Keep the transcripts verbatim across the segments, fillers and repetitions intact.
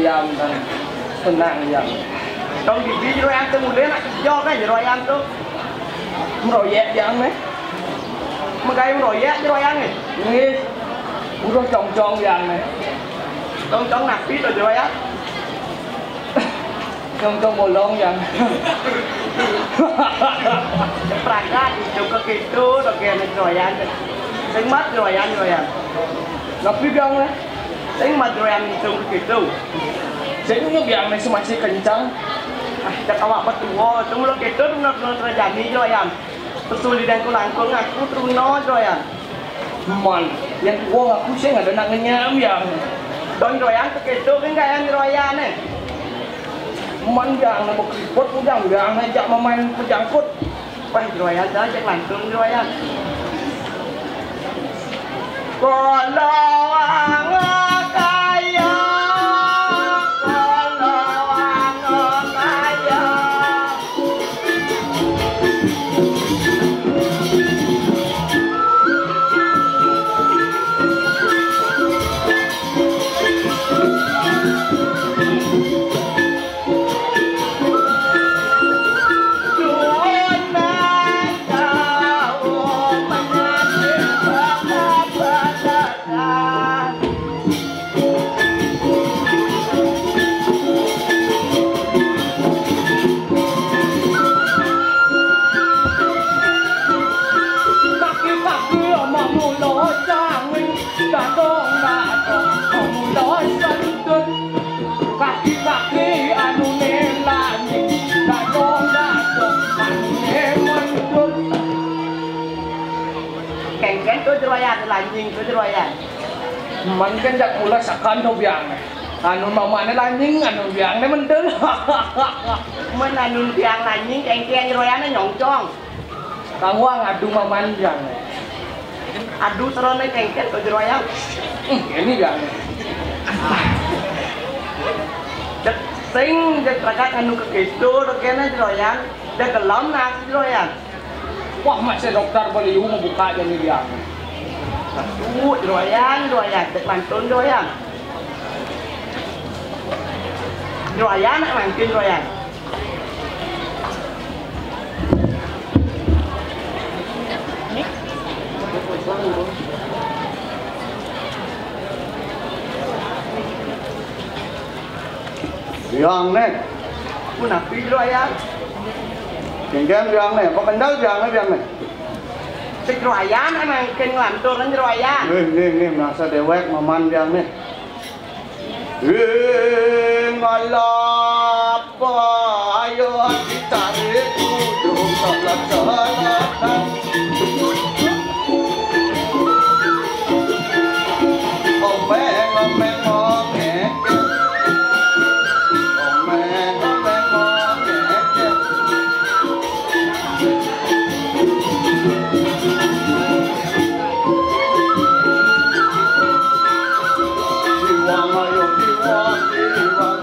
Yam kan. Tenang, Yam. Tong di jero Yam tu mulai nak kerja kan jero Yam tu. Meroyek Yam neh. Megai meroyek jero Yam neh. Nggih. Udah congcong Yam neh. Congcong napi tu jero Yam? Congcong bolong Yam. Pragat itu ke kitu tu ke anak jero Yam. Sing mat jero Yam, jero Yam. Napi Yam neh? Sing mat jero Yam itu ke kitu. Sing nyuk Yam neh masih kencang. Ah, dak awak betua tu mula kitu tu nak terjadi jero Yam. Pesu di dengkul langkung aku teruna jero Yam. Man, yang tua aku sing ada nak ngenyam Yam. Dong jero Yam tu kitu kan gaya jero Yam neh. Man Yam neh bekeriput ujang Yam neh jak memain pejangkut. Wah, jero Yam dah jak lantun jero Yam. Kala wanga kaya, kala wanga kaya. Kaki-kaki omong mula cangin, dadong-dadong omong mula sentut. Kaki-kaki anune lanying, dadong-dadong anune mendut. Kengken tu jero Yam, lanying tu jero Yam. Man kan jak mula sakan tu Yam. Anu mamane lanying, anu Yam ne mendel. Men anu Yam lanying, kengken jero Yam ne nyongcong. Kang Wang adu maman Yam. Adu serone kengken tu jero Yam. Hmm, ini Yam. Dek sing dek ragat anu ke kitu dek kene jero Yam. Dek kelam nasi jero Yam. Wah, masih dokter beliau membuka jadi Yam. Aduh, jero Yam, jero Yam, dek mantun jero Yam. Jero Yam nak mangkin jero Yam. Yam ne. Pun api jero Yam. Kengken Yam ne, apa kendal Yam ne, Yam ne? Sik jero Yam emang ken nglantur jero Yam. Nggih, nggih, nggih, merasa dewek maman Yam ne. Ing alap ayo ditarik ujung salat-salatan. Omeng, omeng, omeng. Omeng, omeng, omeng. Iwang ayo iwang, iwang.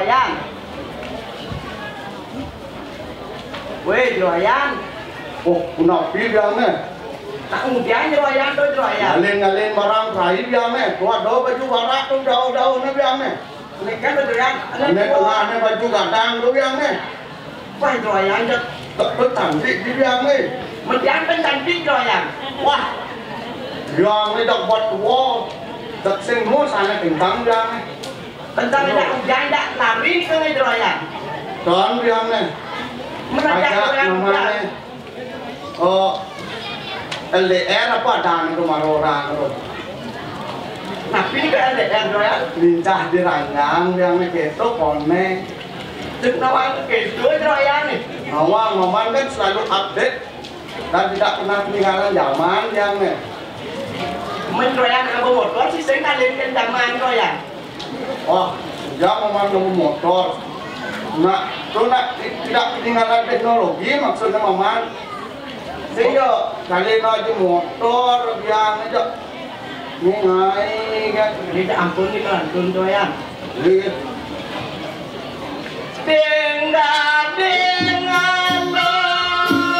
Yan. Wéh, Jero Yan. Oh, punapi biangné? Tak ngudiang Jero Yan to, Jero Yan. Ngalin-ngalin barang prai biangné. To ada baju barak to jauh-jauhné biangné. Né kan, Jero Yan. Né tengahné baju gadang to biangné. Wah, Jero Yan, Jero. Tak cantik di biangné. Mutian kan cantik, Jero Yan. Wah. Biangné dak buat tua. Dak sing mu sana kentang biangné. Tentang dak ujan dak lari ke Jero Yan. Don biangné. Merajak Ajak Jero Yan namané. Ujan. Oh, L D R apa adang itu maro orang tu. Napi ni ke L D R Jero Yan? Lincah di ranjang biangné kéto koné. Cek nawang kéto Jero Yan ni. Nawang, Maman kan selalu update. Dan tidak pernah ketinggalan zaman biangné. Men Jero Yan ngaba motor, sing kalian kan zaman Jero Yan. Oh, dia Maman ngaba motor. Nah, tu nak ti-, tidak ketinggalan teknologi maksudnya Maman. Sing yo, kalian aja motor biangné. Ni ngai kan. Ni tak ampun ni kan, ampun Jero Yan. Iya. Tinggal, tinggal, tinggal,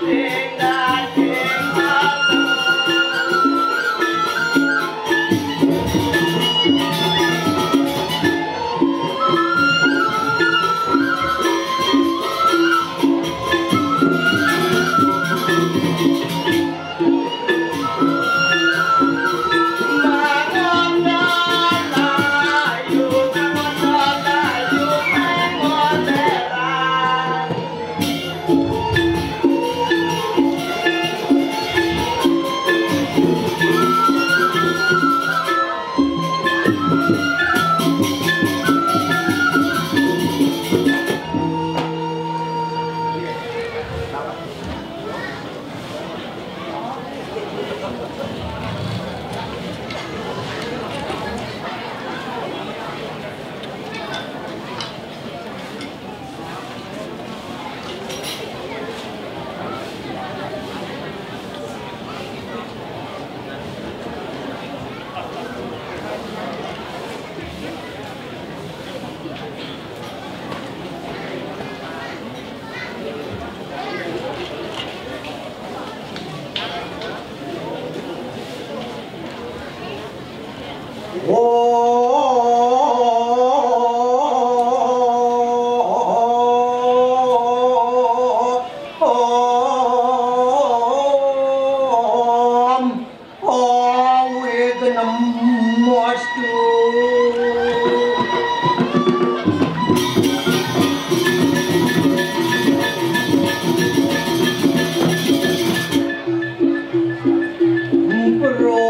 tinggal. Om Aweganamastu. Bro.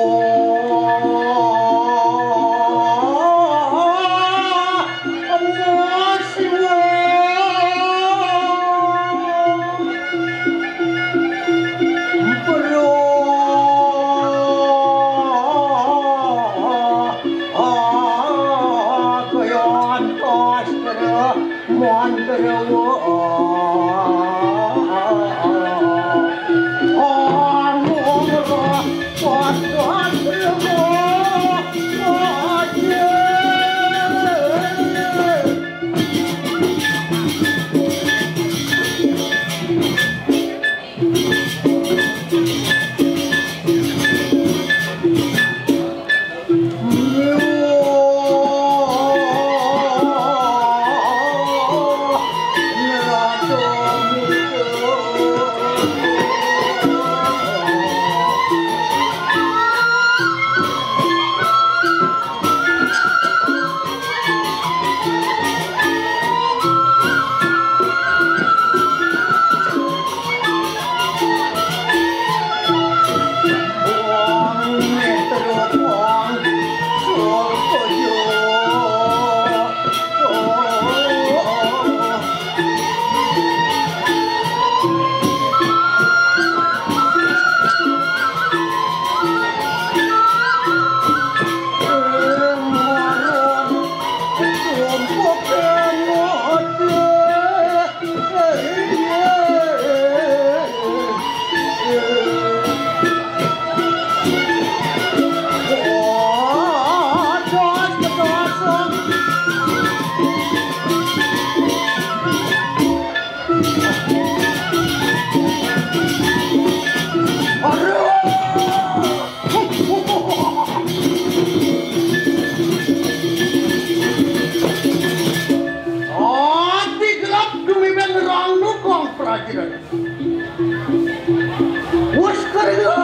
Wus kerja.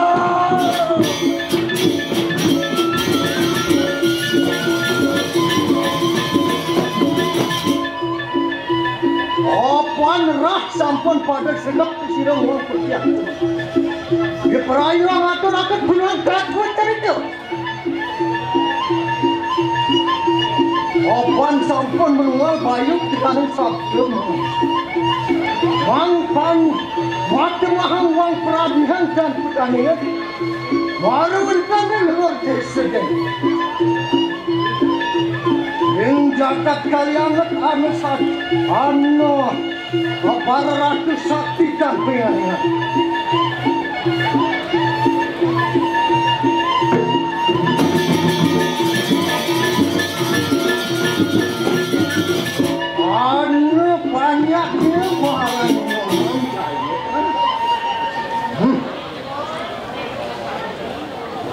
Apan rah sampun pada sedek sira wong pertiak. Diprayu ngatur-atur gunung Daku cerita. Apan sampun menunggal bayu tekaning sabda. Wang pan mata mahang wang prabihan dan petanian. Baru wenten luar desa den. Ing jagat kalianget anu sat anu para ratu sakti dan pingaringan. Anu banyaknya marang ngomong saya. Hmm.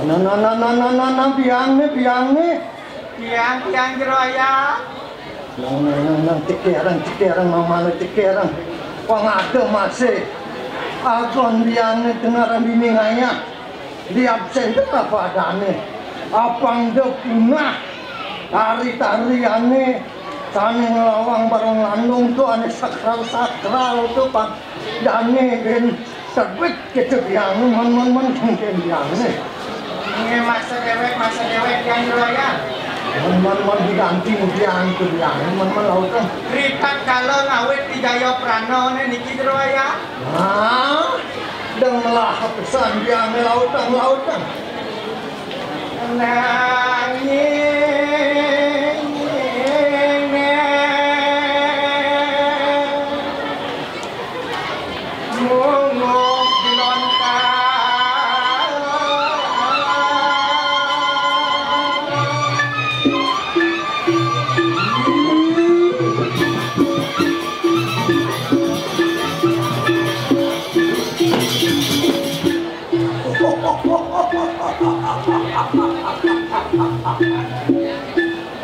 Nah, nah, nah, nah, nah, nah, nah, biangne, biangne. Tiang, tiang jero ayah. Nang, nang, nang, nang, cekerang, cekerang, mamane cekerang. Wong ada masih. Agon biangne dengaran bini ngayah. Di absen apa adane. Apang de punah. Tari-tariane. Sane ngelawang bareng landung tuh ane sakral-sakral tuh, Pak. Dane ben sebet kece biang, mon, mon, mon, mungkin biang nih. Nggih, masa dewek, masa dewek yang royal. Mon, mon, mon diganti mudian ke biang, mon, mon lautan. Ripat kalau ngawit di Jayaprana ne niki jero ya. Nah, deng melah pesan biang lautan, lautan. Nanging munguk lontar.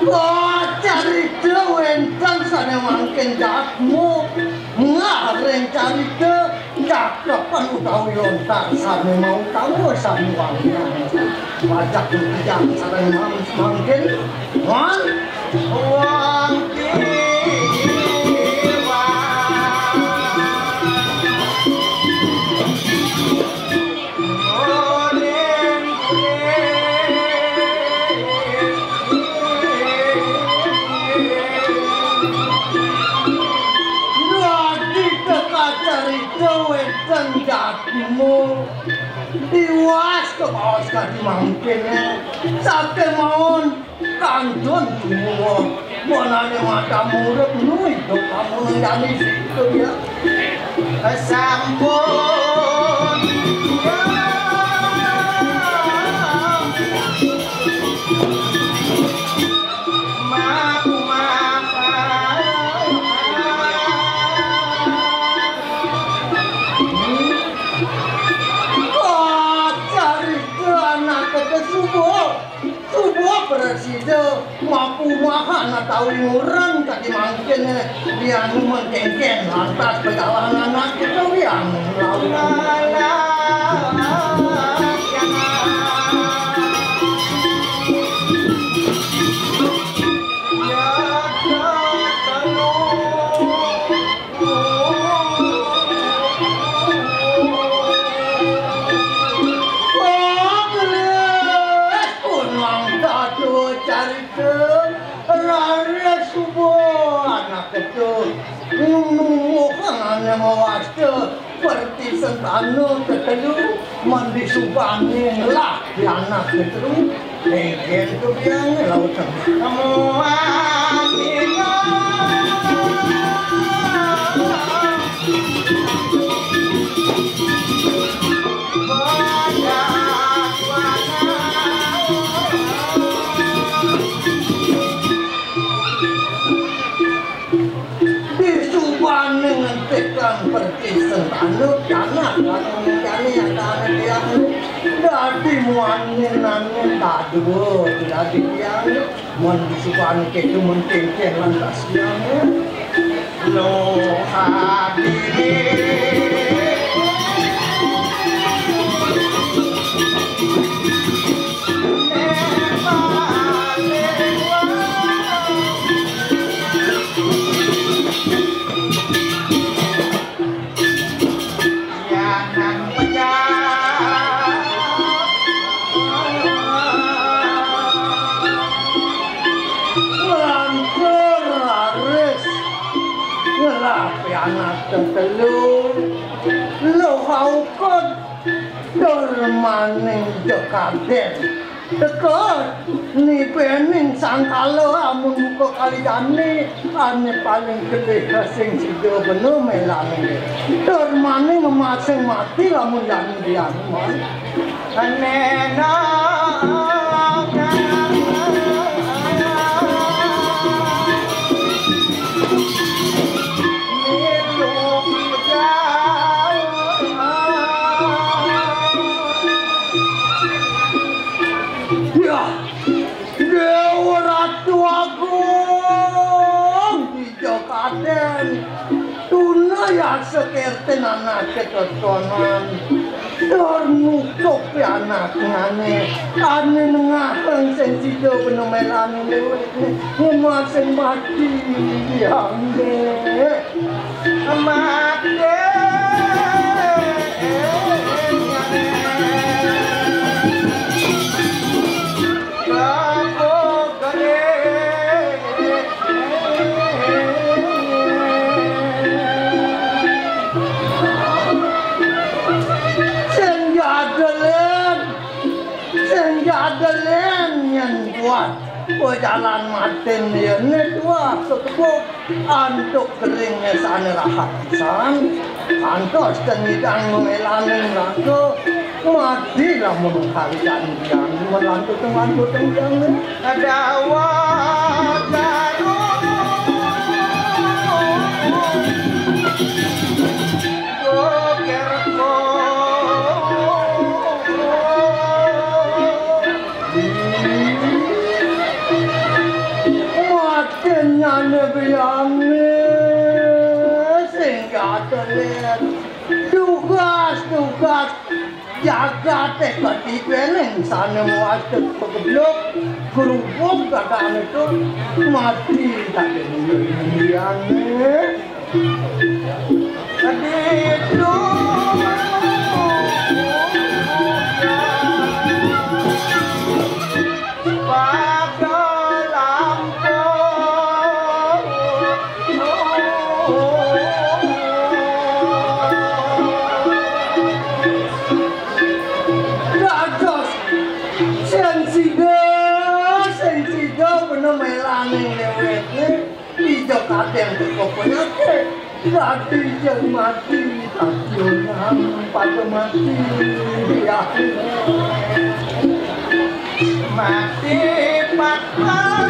Kacarita wénten sané mangkin jatmu, ngaring carita cakepan utawi lontar sané mau tawa sané wangian. Pajak dijang sareng mam-, mangkin, wan. Wong kiwa. Dadi teka carita wénten jatmu. Tiwas kabaos kadi mangkin. Sakémaon kantun tumuwuh. Monane mata murid nu idup kamu ngendani situ ya. Sampun. Kok carita anak kesubuh. Suba prasida mapumahan atawi ngurang kadi mangkin, bianu mengkengken lantas pejalanan kita bianu lawan. Wah, gelis, kunang dadu carita, raris suba anak ketu, numuh ane mawasta, perti sentana tetelu, mandi subane ngelah di anak ketu. Lengkeng tu biang lautan. Kamu atina. Disubane ngentikang perti sentanu, tanah langsung jani atane tiang. Dadi muanin nanging kadua dadi tiang. Mun disubane ketu mun kengken lantas tiang. Lo hadire. Anak tetelu, Luh Aukut, tur Maning Jekaden. Teka nibening sangkala amun muka kali jani, ane paling gedé sing sida bena melané. Tur Maning masing mati lamun jani dianu. Ya, Déwa Ratu Agung, Dija Kadén. Tuna yasa kerten anaké totonan. Tur nutupi anaknyané. Ané nengahang sing sida bena melané déwékné. Ngumasing mati, yangné. Mati. Sing jadelin, sing jadelin yén kuat. Pejalan matin yéné tuah kekebuk antuk kering sané rahat pisan. Antos ten nyidang melaning raga. Mati lamun kalian tiang melantu-lantu tenggang. Dawa daru. Goger ko. Makin nyane biangne sing gatelet. Tugas-tugas jagate ketipening sane muas pageblug, grubug dadane to mati tadi biangne. Kaditu pada lampung. Dados sing sida, sing sida bener melaning deweke. Ija kadang teko penyakit, dadi ija mati, dadi orang pada mati. Ya. Mati patah.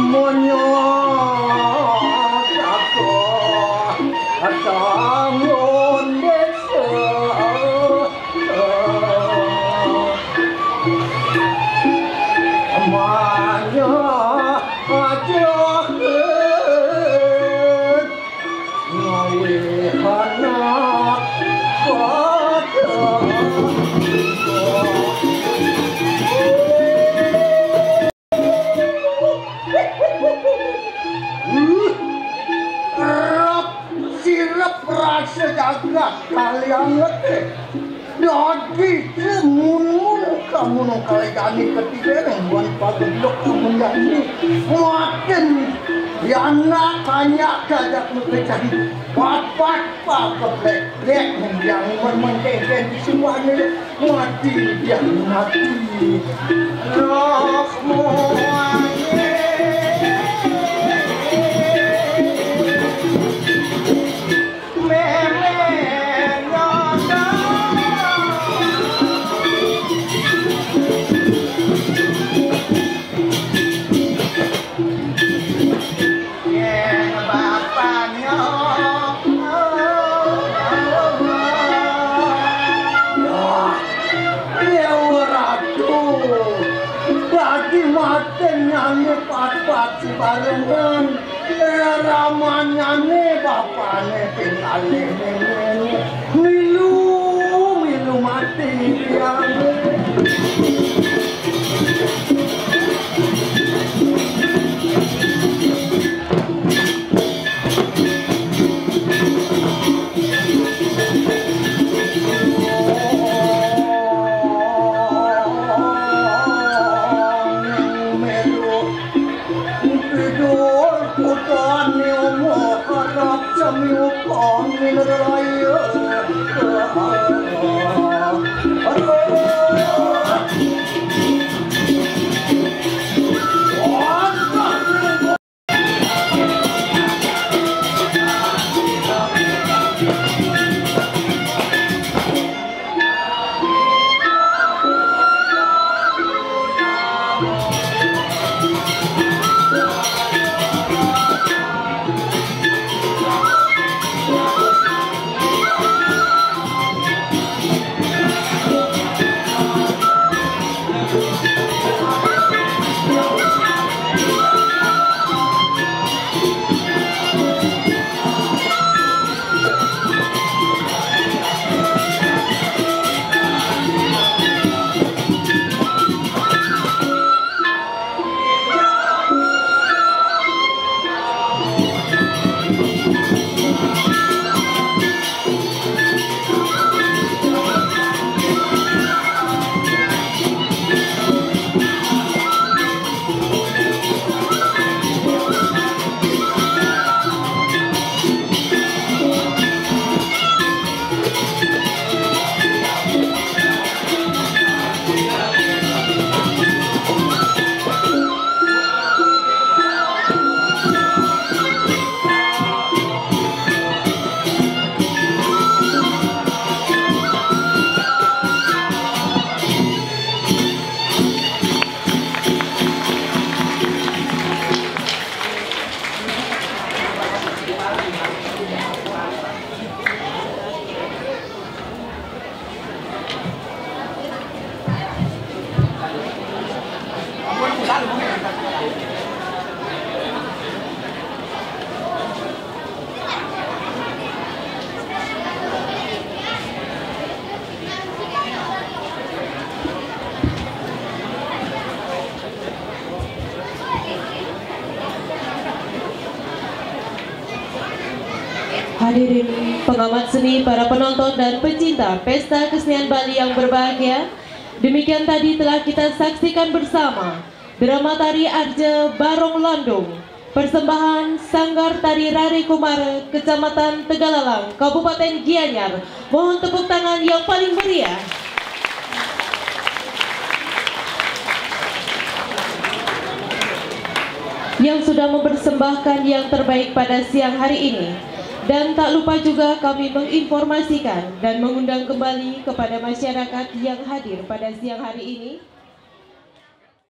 Monyo tako tangun desa. Manya aja ngawe anak pada. Rep sirep rasa jagat kalian letih. Dadi semunmun kamu nang kali jani ketiga nang buan pageblok kamu jani. Makin yana banyak gajah mekejang. Papat pageblek blek nang yang menmentengkan di semuanya. Mati dia mati. Rohmu. Kenyane pat-pat si barengan, ramanyane bapane ping kalih nene. Milu, milu mati tiang. Pidul putane omo harap sami upami neraya. Hadirin pengamat seni, para penonton dan pecinta pesta kesenian Bali yang berbahagia, demikian tadi telah kita saksikan bersama drama tari Arja Barong Landung, persembahan Sanggar Tari Rari Kumara, Kecamatan Tegalalang, Kabupaten Gianyar. Mohon tepuk tangan yang paling meriah yang sudah mempersembahkan yang terbaik pada siang hari ini. Dan tak lupa juga kami menginformasikan dan mengundang kembali kepada masyarakat yang hadir pada siang hari ini,